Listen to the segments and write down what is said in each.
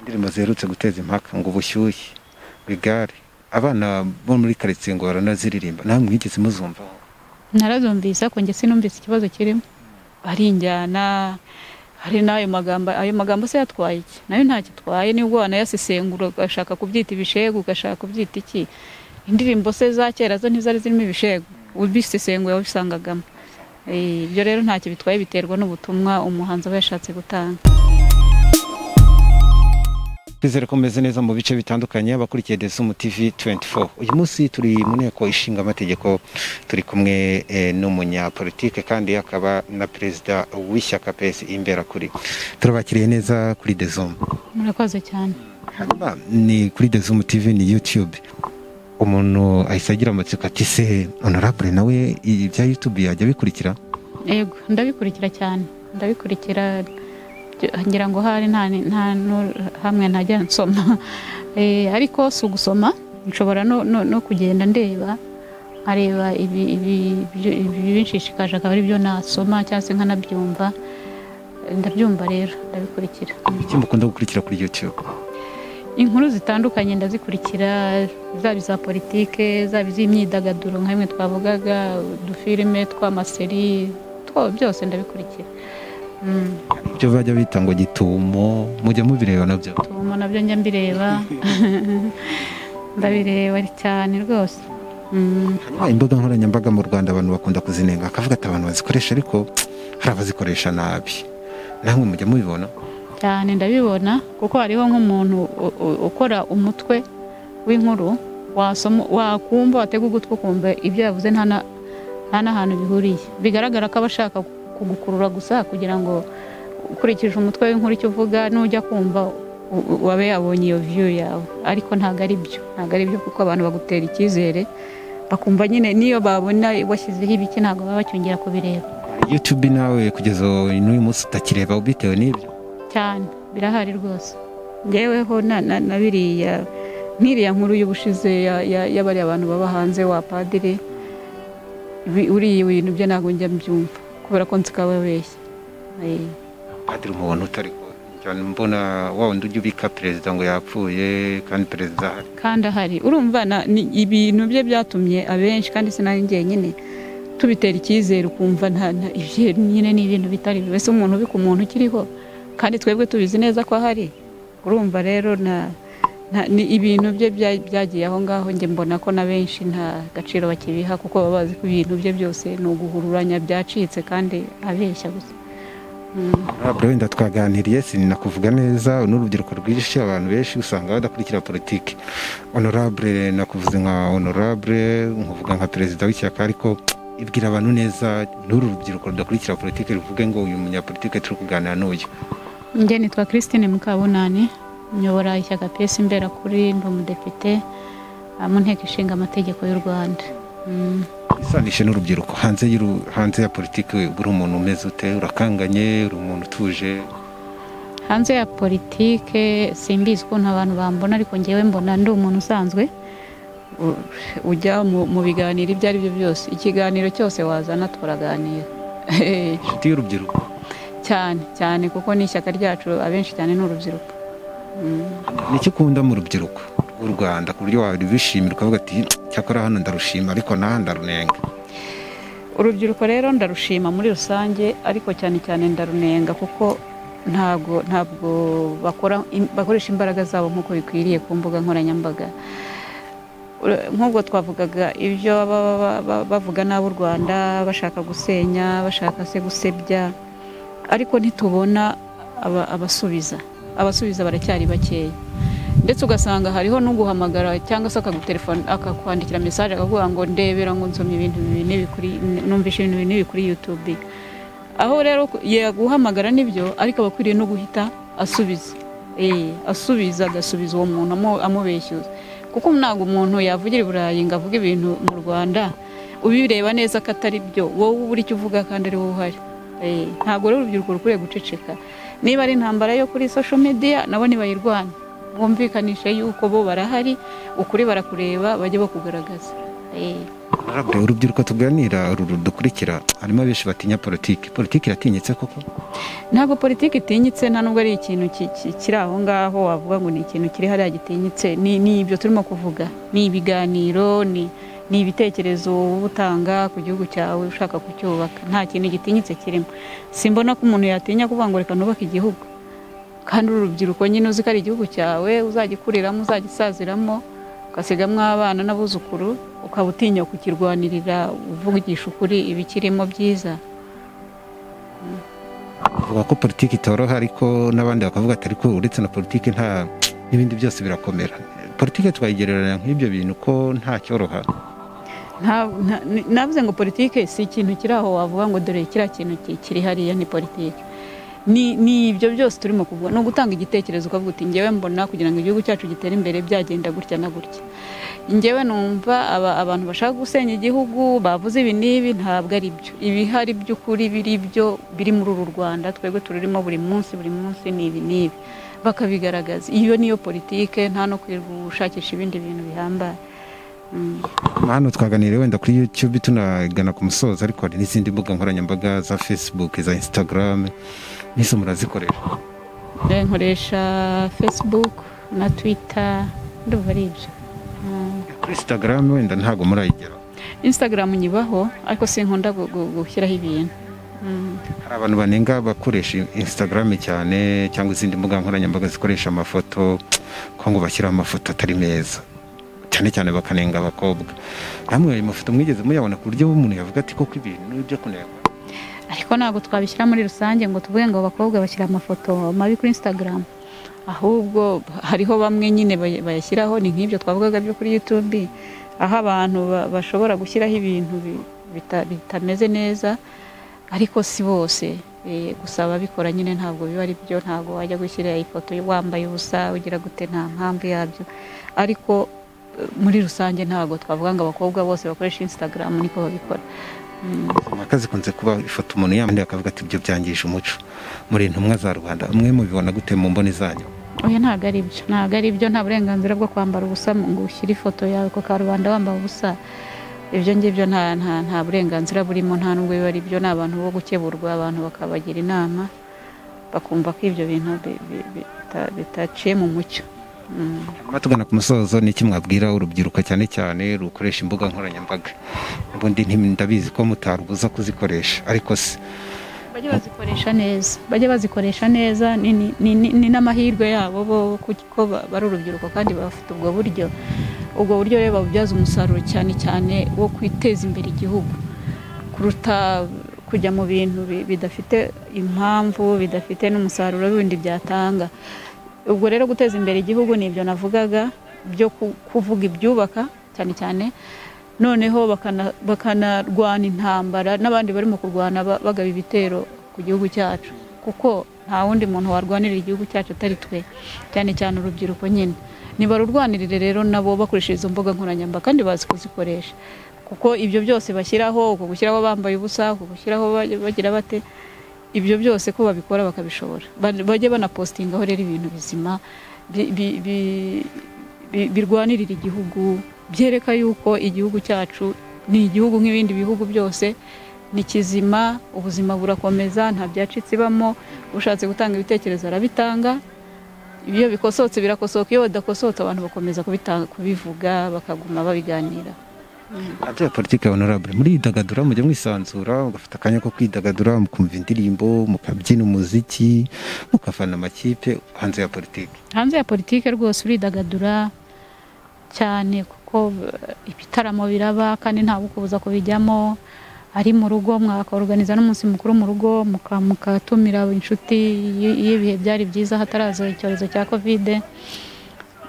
Indirimbo ziherutse guteza impaka ngo ubushyuhe, igare, abana bo muri karitsiye ngo baranaziririmba, namwe mwigeze muzumvaho? Narazumvise, ariko njye sinumvise ikibazo kirimo. Hari injyana, hari n'ayo magambo. Ayo magambo se yatwaye iki? Nayo ntacyo atwaye, nibwo wanayasesengura ugashaka kubyita ibishegu, ugashaka kubyita iki. Indirimbo se za kera zo ntizari zirimo ibishegu? Ubisesenguye wabisangagamo. Ibyo rero ntacyo bitwaye, biterwa n'ubutumwa umuhanzi aba yashatse gutanga. Twizere ko mumeze neza mu bice bitandukanye, abakurikiye The Zoom TV 24. Uyu munsi turi mu nteko ishinga amategeko, turi kumwe n'umunyapolitike kandi akaba na perezida w'ishyaka PS Imberakuri. Turabakiriye neza kuri The Zoom. Murakoze cyane. Hanyuma ni kuri The Zoom TV, ni YouTube. Umuntu ahise agira amatsiko ati: "Se honorable nawe ibya YouTube yajya bikurikira?" Yego, ndabikurikira cyane, ndabikurikira. Ngira ngo hari nta hamwe ntajya nsoma. Ariko si ugusoma, nshobora no kugenda ndeba, nkareba ibinshishikaje, akaba ari byo nasoma cyangwa se nkanabyumva. Ndabyumva rero, ndabikurikira. Iki mukunda gukurikira kuri YouTube? Inkuru zitandukanye ndazikurikira, zaba iza politike, zaba iz'imyidagaduro nka bimwe twavugaga, udufilime tw'amaseri, byose ndabikurikira. Ibyo bajya bita ngo gitumo, mujya mubireba nabyo? Gitumo nabyo njya mbireba, ndabireba cyane rwose. Hanyuma imbuga nkoranyambaga mu Rwanda abantu bakunda kuzinenga, akavuga ati abantu bazikoresha, ariko hari abazikoresha nabi. Namwe mujya mubibona? Cyane, ndabibona, kuko hariho nk'umuntu ukora umutwe w'inkuru, wasoma, wakumva, watega ugutwi ukumva ibyo yavuze nta n'ahantu bihuriye. Bigaragara ko aba ashaka kugukurura gusa, kugira ngo ukurikije umutwe w'inkuru icyo uvuga, nujya kumva wabe yabonye iyo view yawe. Ariko ntabwo ari byo, ntabwo ari byo, kuko abantu bagutera icyizere, bakumva nyine niyo babona washyizeho ibiki ntabwo baba bacyongera kubireba. YouTube nawe kugeza n'uyu munsi utakireba bitewe n'ibyo? Cyane, birahari rwose. Ngeweho na biriya, nk'iriya nkuru y'ubushize y'abariya abantu baba hanze wa padiri, uriya ibintu bye ntabwo njya mbyumva, kubera ko nzi ko aba abeshya. Padiri umubona utari cyane, mbona wa wundi ujya ubika perezida ngo yapfuye kandi perezida ahari. Kandi ahari. Urumva ni ibintu bye byatumye abenshi, kandi sinari njyenyine, tubitera icyizere, ukumva nta ibyo nyine ni ibintu bitari byo. Ese umuntu ubika umuntu ukiriho kandi twebwe tubizi neza ko ahari? Urumva rero ni ibintu bye byagiye aho ngaho. Njye mbona ko na benshi nta gaciro bakibiha, kuko baba bazi ko ibintu bye byose ni uguhururanya, byacitse kandi abeshya gusa. Honorable, wenda twaganiriye sinakuvuga neza, n'urubyiruko rwinshi, abantu benshi usanga badakurikira politiki. Honorable, nakuvuze nka honorable, nkuvuga nka perezida w'ishyaka, ariko ibwira abantu neza n'uru rubyiruko rudakurikira politiki, ruvuge ngo uyu munyapolitike turi kuganira n'uyu. Njye nitwa Christine Mukabunani, nyobora ishyaka PS Imberakuri, ndi umudepite mu nteko ishinga amategeko y'u Rwanda. Isanishe n'urubyiruko hanze ya politiki, uri umuntu umeze ute? Urakanganye, uri umuntu utuje? Hanze ya politike simbizi ukuntu abantu bambona, ariko ngewe mbona ndi umuntu usanzwe ujya mu biganiro ibyo ari byo byose. Ikiganiro cyose wazana turaganira. Inshuti y'urubyiruko? Cyane cyane, kuko n'ishyaka ryacu abenshi cyane ni urubyiruko. Niki ukunda mu rubyiruko rw'u Rwanda ku buryo wabishimira ukavuga ati cyakora hano ndarushima, ariko naha ndarunenga? Urubyiruko rero ndarushima muri rusange, ariko cyane cyane ndarunenga kuko ntabwo bakoresha imbaraga zabo nk'uko bikwiriye ku mbuga nkoranyambaga. Nk'ubwo twavugaga ibyo baba bavuga n'ab'u Rwanda, bashaka gusenya, bashaka se gusebya, ariko ntitubona abasubiza. Abasubiza baracyari bakeya, ndetse ugasanga hariho n'uguhamagara cyangwa se akagutelefona, akakwandikira message, akaguha ngo ndebera, ngo nsomye ibintu ibi n'ibi kuri, numvishe ibintu ibi n'ibi kuri YouTube. Aho rero yaguhamagara nibyo, ariko aba akwiriye no guhita asubiza. Asubiza, agasubiza uwo muntu amubeshyuza, kuko ntabwo umuntu yavugira i Burayi ngo avuge ibintu mu Rwanda ubireba neza ko atari byo, wowe ubura icyo uvuga kandi ari wowe uhari. Ntabwo rero urubyiruko rukwiriye guceceka. Niba ari intambara yo kuri social media, nabo nibayirwana, bumvikanishe yuko bo barahari, ukuri barakureba, bajye bakugaragaza. Urubyiruko tuganira dukurikira harimo abenshi batinya politiki. Politiki iratinyitse koko? Ntabwo politiki itinyitse, nta nubwo ari ikintu kiri aho ngaho wavuga ngo ni ikintu kiri hariya gitinyitse. Ni ibyo turimo kuvuga, ni ibiganiro, ni ibitekerezo uba utanga ku gihugu cyawe ushaka kucyubaka. Nta kintu gitinyitse kirimo. Simbona ko umuntu yatinya kuvuga ngo reka nubake igihugu, kandi urubyiruko nyine uzi ko ari igihugu cyawe uzagikuriramo, uzagisaziramo, ugasigamo abana n'abuzukuru, ukaba utinya kukirwanirira uvugisha ukuri ibikirimo byiza. Bavuga ko politiki itoroha, ariko n'abandi bakavuga ati ariko uretse na politiki nta n'ibindi byose birakomera. Politiki twayigereranya nk'ibyo bintu ko nta cyoroha. Navuze ngo politiki si ikintu kiri aho wavuga ngo dore kiriya kintu kiri hariya ni politiki. Ni ibyo byose turimo kuvuga, ni ugutanga igitekerezo ukavuga uti njyewe mbona kugira ngo igihugu cyacu gitere imbere byagenda gutya na gutya. Njyewe numva abantu bashaka gusenya igihugu bavuze ibi n'ibi, ntabwo ari byo. Ibihari by'ukuri biri byo biri muri uru Rwanda twebwe tururimo buri munsi buri munsi ni ibi n'ibi, bakabigaragaza. Iyo niyo politike, nta no gushakisha ibindi bintu bihambaye. Hano twaganiriye wenda kuri YouTube tunagana ku musozo, ariko hari n'izindi mbuga nkoranyambaga za Facebook, za Instagram, nizo murazikoresha? Nkoresha Facebook na Twitter, ndumva ari ibyo. Kuri Instagram wenda ntago murayigera? Instagram nyibaho, ariko sinkunda gushyiraho ibintu. Hari abantu banenga bakoresha Instagram cyane cyangwa izindi mbuga nkoranyambaga zikoresha amafoto, ko ngo bashyiraho amafoto atari meza, cyane cyane bakanenga abakobwa. Namwe ayo mafoto mwigeze muyabona ku buryo umuntu yavuga ati koko ibintu byo kunengwa? Ariko ntabwo twabishyira muri rusange ngo tuvuge ngo abakobwa bashyira amafoto mabi kuri Instagram, ahubwo hariho bamwe nyine bayashyiraho. Ni nk'ibyo twavugaga byo kuri YouTube, aho abantu bashobora gushyiraho ibintu bitameze neza, ariko si bose. Gusa ababikora nyine ntabwo biba ari byo. Ntabwo wajya gushyira ifoto wambaye ubusa ugira gute, nta mpamvu yabyo. Ariko muri rusange ntabwo twavuga ngo abakobwa bose bakoresha Instagram niko babikora. Impaka zikunze kuba ifoto umuntu yambaye akavuga ati ibyo byangije umuco. Muri intumwa za rubanda mwe mubibona gute mu mboni zanyu? Oya, ntabwo ari byo, ntabwo ari byo. Nta burenganzira bwo kwambara ubusa ngo ushyire ifoto yawe ku karubanda wambaye ubusa. Ibyo ngibyo nta burenganzira burimo, nta nubwo biba ari byo. Ni abantu bo gukeburwa, abantu bakabagira inama, bakumva ko ibyo bintu bitaciye mu mucyo. Tugana ku musozo, ni iki mwabwira urubyiruko cyane cyane rukoresha imbuga nkoranyambaga? Ubundi ndabizi ko mutarubuza kuzikoresha, ariko se bajye bazikoresha neza, bajye bazikoresha neza. Ni n'amahirwe yabo bo kuko bari urubyiruko kandi bafite ubwo buryo. Ubwo buryo rero babubyaza umusaruro cyane cyane wo kwiteza imbere igihugu, kuruta kujya mu bintu bidafite impamvu, bidafite n'umusaruro w'ibindi byatanga. Ubwo rero guteza imbere igihugu ni ibyo navugaga byo kuvuga ibyubaka cyane cyane, noneho bakanarwana intambara n'abandi barimo kurwana bagaba ibitero ku gihugu cyacu, kuko nta wundi muntu warwanirira igihugu cyacu atari twe, cyane cyane urubyiruko nyine. Nibarurwanirire rero nabo bakoresha izo mbuga nkoranyambaga, kandi bazi kuzikoresha, kuko ibyo byose bashyiraho, uko gushyiraho bambaye ubusa, uko gushyiraho bagira bate, ibyo byose ko babikora bakabishobora. Bajye banapostingaho rero ibintu bizima birwanirira igihugu, byereka yuko igihugu cyacu ni igihugu nk'ibindi bihugu byose, ni kizima, ubuzima burakomeza, nta byacitse ibamo. Ushatse gutanga ibitekerezo arabitanga, iyo bikosotse birakosoka, iyo badakosotse abantu bakomeza kubivuga, bakaguma babiganira. Hanze ya politiki honorable, muridagadura, mujya mwisanzura, mugafata akanya ko kwidagadura, mukumva indirimbo, mukabyina umuziki, mukafana amakipe hanze ya politiki? Hanze ya politiki rwose uridagadura cyane, kuko ibitaramo biraba kandi nta bukubuza kubijyamo. Ari mu rugo mwakaorganiza n'umunsi mukuru mu rugo, mukatumira inshuti iyo ibihe byari byiza hataraza icyorezo cya Covid.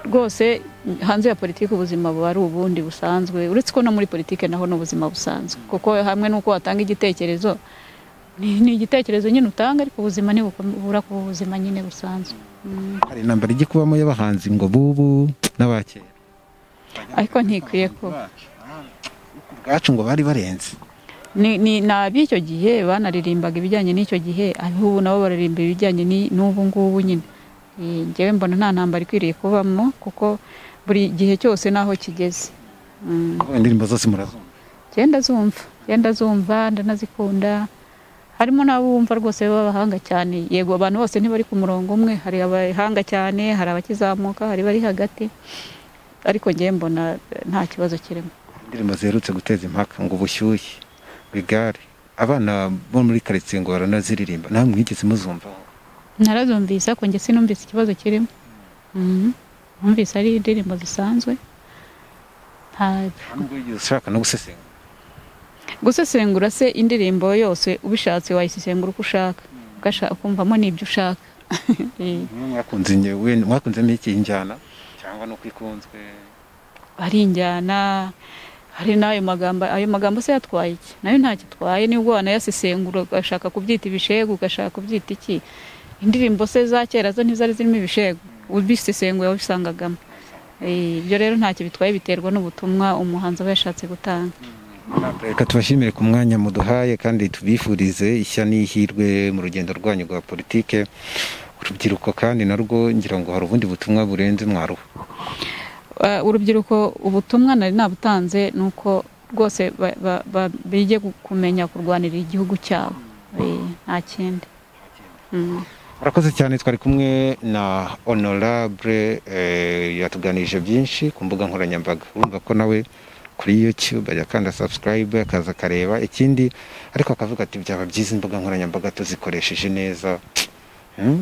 Rwose hanze ya politiki ubuzima buba ari ubundi busanzwe, uretse ko no muri politiki naho n'ubuzima busanzwe, kuko hamwe n'uko watanga igitekerezo ni igitekerezo nyine utanga, ariko ubuzima ntibubura kuba ubuzima nyine busanzwe. Hari intambara ijya kubamo y'abahanzi ngo bubu n'abakera, ariko ntikwiye kuba ubwacu ngo bari barenze. Ni n'ab'icyo gihe banaririmbaga ibijyanye n'icyo gihe, ubu nabo baririmba ibijyanye n'ubu ngubu nyine. Njyewe mbona nta ntambara ikwiriye kubamo, kuko buri gihe cyose naho kigeze. Indirimbo zose murazumva? Genda zumva, ndanazikunda. Harimo n'abo wumva rwose b'abahanga cyane. Yego abantu bose ntibari ku murongo umwe, hari abahanga cyane, hari abakizamuka, hari bari hagati, ariko ngiye mbona nta kibazo kirimo. Indirimbo ziherutse guteza impaka ngo ubushyuhe, igare, abana bo muri karitsiye ngo baranaziririmba, namwe mwigeze muzumva? Narazumvise ariko njye sinumvise ikibazo kirimo. Numvise ari indirimbo zisanzwe. Ntabwo ushaka no gusesengura. Gusesengura se indirimbo yose ubishatse wayisesengura uko ushaka, ugashaka kumvamo n'ibyo ushaka. Mwakunzemo iki, injyana cyangwa no kwikunzwe? Ari injyana, hari n'ayo magambo. Ayo magambo se yatwaye iki? Nayo ntacyo atwaye, nibwo wanayasesengura ugashaka kubyita ibishegu, ugashaka kubyita iki. Indirimbo se za kera zo ntizari zirimo ibishegu, ubisesenguye wabisangagamo. Ibyo rero ntacyo bitwaye, biterwa n'ubutumwa umuhanzi aba yashatse gutanga. Reka tubashimire ku mwanya muduhaye kandi tubifurize ishya n'ihirwe mu rugendo rwanyu rwa politike. Urubyiruko kandi narwo ngira ngo hari ubundi butumwa burenze mwaruha. Urubyiruko ubutumwa nari nabutanze nuko rwose bige kumenya kurwanira igihugu cyabo, nta kindi. Murakoze cyane, twari kumwe na Honorable, yatuganirije byinshi ku mbuga nkoranyambaga. Urumva ko nawe kuri YouTube ajya akanda subscribe akaza akareba ikindi, ariko akavuga ati byaba byiza imbuga nkoranyambaga tuzikoresheje neza.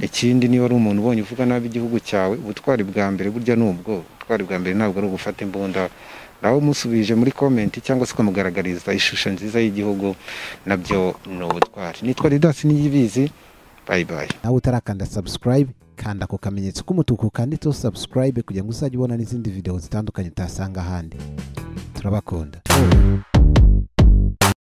Ikindi niba ari umuntu ubonye uvuga nabi igihugu cyawe, ubutwari bwa mbere burya nubwo ubutwari bwa mbere ntabwo ari ugufata imbunda, nawe umusubije muri comment cyangwa se ukamugaragariza ishusho nziza y'igihugu, nabyo ni ubutwari. Nitwa Didas Niyibizi, bye bye. Nawe utarakanda subscribe, kanda ako kamenyetso k'umutuku kanditseho subscribe kugira ngo uzajye ubona n'izindi video zitandukanye utasanga ahandi. Turabakunda.